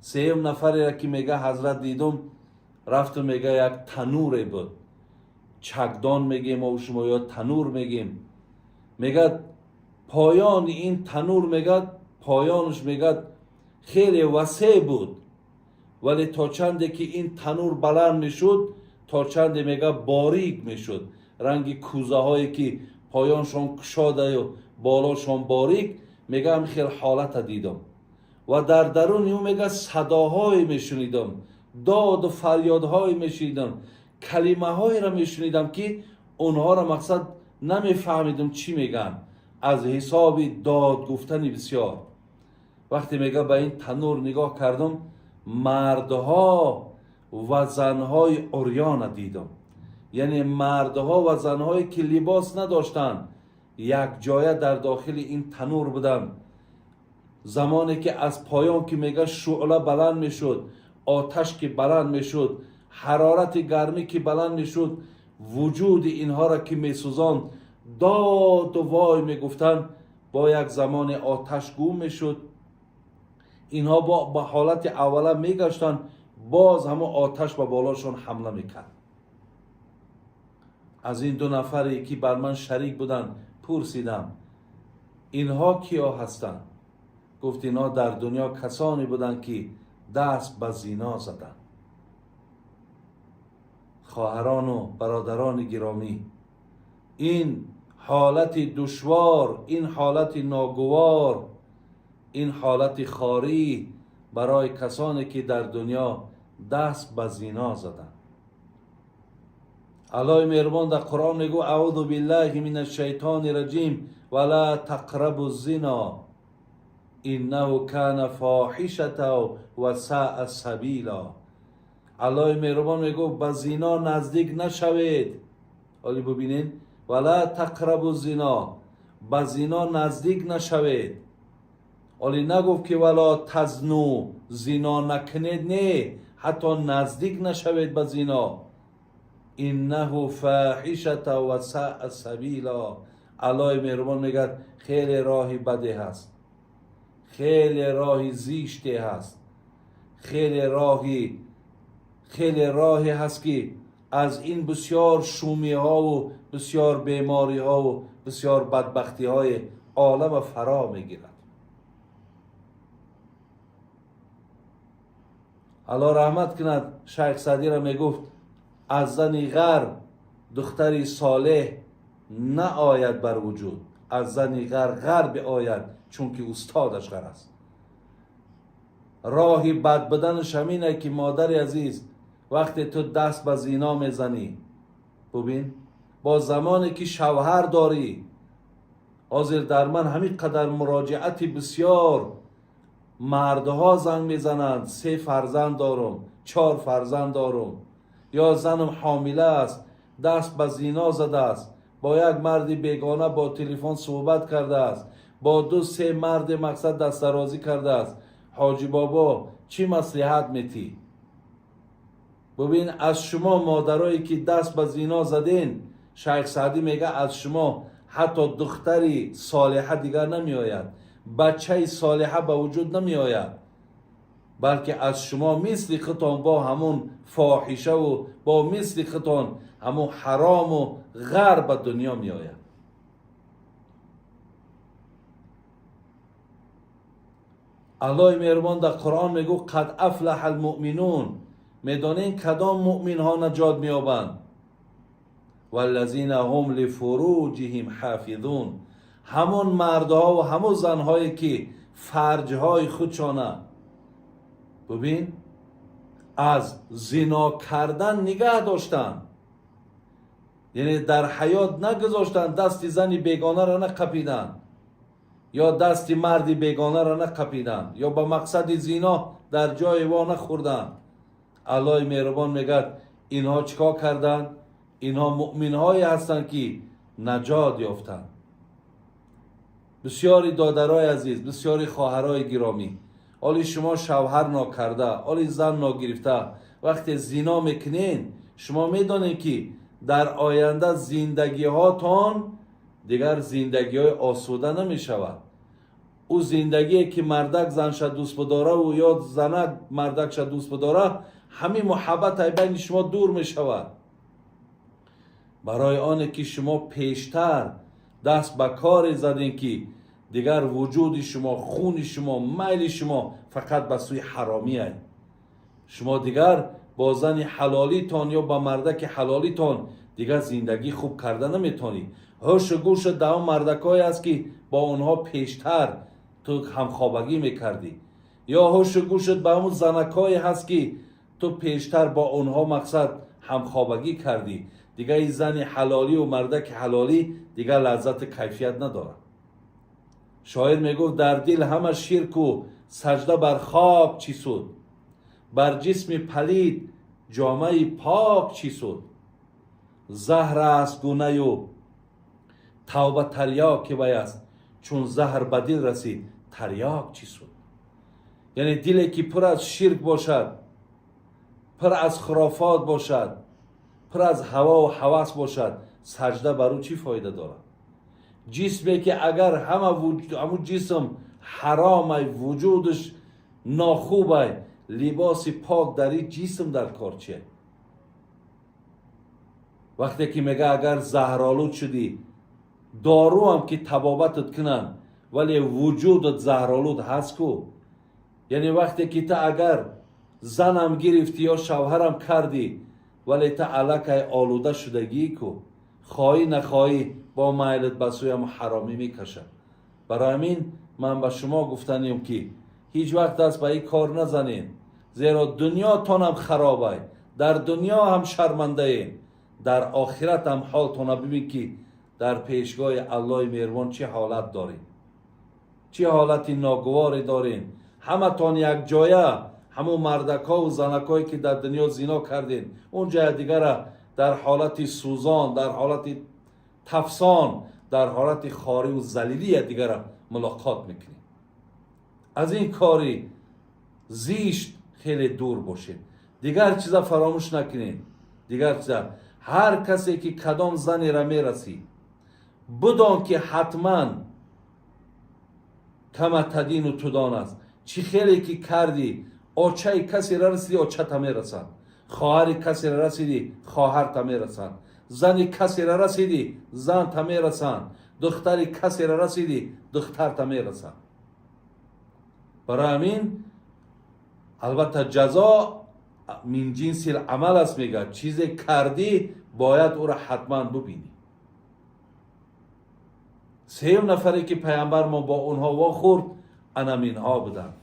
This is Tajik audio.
Сеюм нафареро ки мега ҳазрат дидум, рафту мега як тануре буд, чакдон мегем мо шумо ё танур мегем. Мегад поёни ин танур, мегад поёнаш, мегад хеле васеъ буд, вале то чанде ки ин танур баланд мешуд, то чанде мега борик мешуд. Ранги кӯзаҳое ки поёншон кушодаю болошон борик, мега ҳам хел ҳолата дидам. Ва дар даруни ӯ мега садоҳое мешунидам, доду фарёдҳое мешунидам, калимаҳоеро мешунидам, ки онҳоро мақсад намефаҳмидам чӣ мегӯянд, аз ҳисоби дод гуфтани бисёр. Вақте мега ба ин танур нигоҳ кардам, мардҳо ва занҳои урёна дидам, яъне мардҳо ва занҳое ки либос надоштанд, якҷоя дар дохили ин танур буданд. Замоне ки аз поён ки мега шуъла баланд мешуд, оташ ки баланд мешуд, ҳарорати гармӣ ки баланд мешуд, вуҷуди инҳоро ки месӯзонд, доду вой мегуфтанд. Бо як замоне оташ гум мешуд, инҳо ба ҳолати аввала мегаштанд, боз ҳамон оташ ба болошон ҳамла мекард. Аз ин ду нафаре ки бар ман шарик буданд пурсидам: инҳо киё ҳастанд? Гуфт: инҳо дар дунё касоне буданд, ки даст ба зино заданд. Хоҳарону бародарони гиромӣ, ин ҳолати душвор, ин ҳолати ногувор, ин ҳолати хорӣ барои касоне ки дар дунё даст ба зино заданд. Аллоҳи меҳрубон дар Қуръон мегӯ: аъузу биллаҳи мин ашшайтони раҷим, вала тақрабу зино иннаҳу кана фоҳишата ва саа сабила. Аллоҳи меҳрубон мегӯ: ба зино наздик нашавед. Ҳоли бубинед, вала тақрабу зино, ба зино наздик нашавед. Ҳоли нагуфт ки вала тазну, зино накунед, не, ҳатто наздик нашавед ба зино. Иннаҳу фоҳишата ва саа сабила. Аллоҳи меҳрубон мегӯяд: хеле роҳи баде ҳаст, хеле роҳи зиште ҳаст, хеле роҳе ҳаст, ки аз ин бисёр шумиҳову бисёр бемориҳову бисёр бадбахтиҳои олама фаро мегирад. Аллоҳ раҳмат кунад шайх Саъдиро, мегуфт: аз зани ғар духтари солеҳ наояд бар вуҷуд, аз зани ғар ғар биояд, чунки устодаш ғар аст. Роҳи бад буданаш ҳамине, ки модари азиз, вақте ту даст ба зино мезанӣ, бубин, бо замоне ки шавҳар дорӣ. Ҳозир дар ман ҳамин қадар муроҷиати бисёр мардҳо занг мезананд: се фарзанд дорум, чор фарзанд дорум, ё занам ҳомила аст, даст ба зино задааст, бо як марди бегона бо телефон суҳбат кардааст, бо ду се марди мақсад дастдарозӣ кардааст. Ҳоҷӣ бобо, чӣ маслиҳат метӣ? Бубин, аз шумо модарое ки даст ба зино заден, шайх Саъдӣ мега, аз шумо ҳатто духтари солиҳа дигар намеояд, бачаи солиҳа ба вуҷуд намеояд, балки аз шумо мисли худтон бо ҳамун фоҳишаву бо мисли худтон ҳамун ҳарому ғар ба дунё меояд. Аллоҳи меҳрубон дар Қуръон мегӯ: қад афлаҳа алмуъминун. Медонен кадом муъминҳо наҷот меёбанд? Валлазина ҳум лифуруҷиҳим ҳофизун. Ҳамон мардҳо ва ҳамон занҳое ки фарҷҳои худшона, бубин, аз зино кардан нигаҳ доштанд, яъне дар ҳаёт нагузоштанд, дасти зани бегонаро нақапиданд ё дасти марди бегонаро нақапиданд ё ба мақсади зино дар ҷои во нахӯрданд. Аллоҳи меҳрубон мегӯяд: инҳо чӣ кор карданд? Инҳо муъминҳое ҳастанд, ки наҷот ёфтанд. Бисёри додарои азиз, бисёри хоҳарои гиромӣ, оли шумо шавҳар нокарда, оли зан ногирифта, вақте зино мекунед, шумо медонед, ки дар оянда зиндагиҳотон дигар зиндагиҳои осуда намешавад. Ӯ зиндагие, ки мардак занша дӯст бидораву ё занак мардакша дӯст бидора, ҳамин муҳаббат ай байни шумо дур мешавад, барои оне ки шумо пештар даст ба коре задем, ки дигар вуҷуди шумо, хуни шумо, майли шумо фақат ба сӯи ҳаромиай. Шумо дигар бо зани ҳалолитон ё ба мардаки ҳалолитон дигар зиндагӣ хуб карда наметонӣ. Ҳушу гӯшат дар он мардакҳое аст, ки бо онҳо пештар ту ҳамхобагӣ мекардӣ, ё ҳушу гӯшат ба ҳамун занакҳое ҳаст, ки ту пештар бо онҳо, мақсад, ҳамхобагӣ кардӣ. Дигар ин зани ҳалолию мардаки ҳалолӣ дигар лаззату кайфият надорад. Шоир мегуфт: «Дар дил ҳама ширку саҷда бар хок чӣ суд? Бар ҷисми палид ҷомаи пок чӣ суд? Заҳр аст гунаю тавба тарёки вай аст, чун заҳр ба дил расид, тарёк чӣ суд?» Яъне диле, ки пур аз ширк бошад, пур аз хурофот бошад, пур аз ҳавову ҳавас бошад, саҷда бар ӯ чӣ фоида дорад? Ҷисме, ки агар ҳама ҳамун ҷисм ҳаромай, вуҷудаш нохубай, либоси пок дар ин ҷисм дар кор чие? Вақте ки мега, агар заҳролуд шудӣ, доруам ки табобатат кунанд, вале вуҷудат заҳролуд ҳаст ку. Яъне вақте ки ту агар занам гирифтӣ ё шавҳарам кардӣ, вале ту аллакай олуда шудагӣ ку, хоҳӣ нахоҳӣ, бо майлат ба сӯям ҳаромӣ мекашад. Барои ҳамин ман ба шумо гуфтанем, ки ҳеҷ вақт даст ба ин кор назанед, зеро дунётонам харобай, дар дунё ҳам шармандаем, дар охират ҳам ҳолтона бибин, ки дар пешгоҳи Аллоҳи меҳрубон чӣ ҳолат дорем, чӣ ҳолати ногуворе дорем. Ҳаматон якҷоя, ҳамун мардакҳову занакҳое, ки дар дунё зино кардем, он ҷая дигара дар ҳолати сӯзон, дар ҳолати тафсон, дар ҳолати хориву залилия дигара мулоқот мекунем. Аз ин кори зишт хеле дур бошед. Дигар чиза фаромӯш накунед. Дигар чиза, ҳар касе ки кадом занера мерасӣ, бидон, ки ҳатман كما تدين تدان аст. Чӣ хеле ки кардӣ, очаи касера расидӣ, очата мерасад, хоҳари касера расидӣ, хоҳарта мерасад, зани касера расидӣ, занта мерасанд, духтари касера расидӣ, духтарта мерасад. Барои ҳамин, албатта, جزاء من جنس العمل аст, мегӯяд. Чизе кардӣ, бояд ӯро ҳатман бубинӣ. Сеюм нафаре, ки пайғамбар мо бо онҳо вохӯрд, анаминҳо буданд.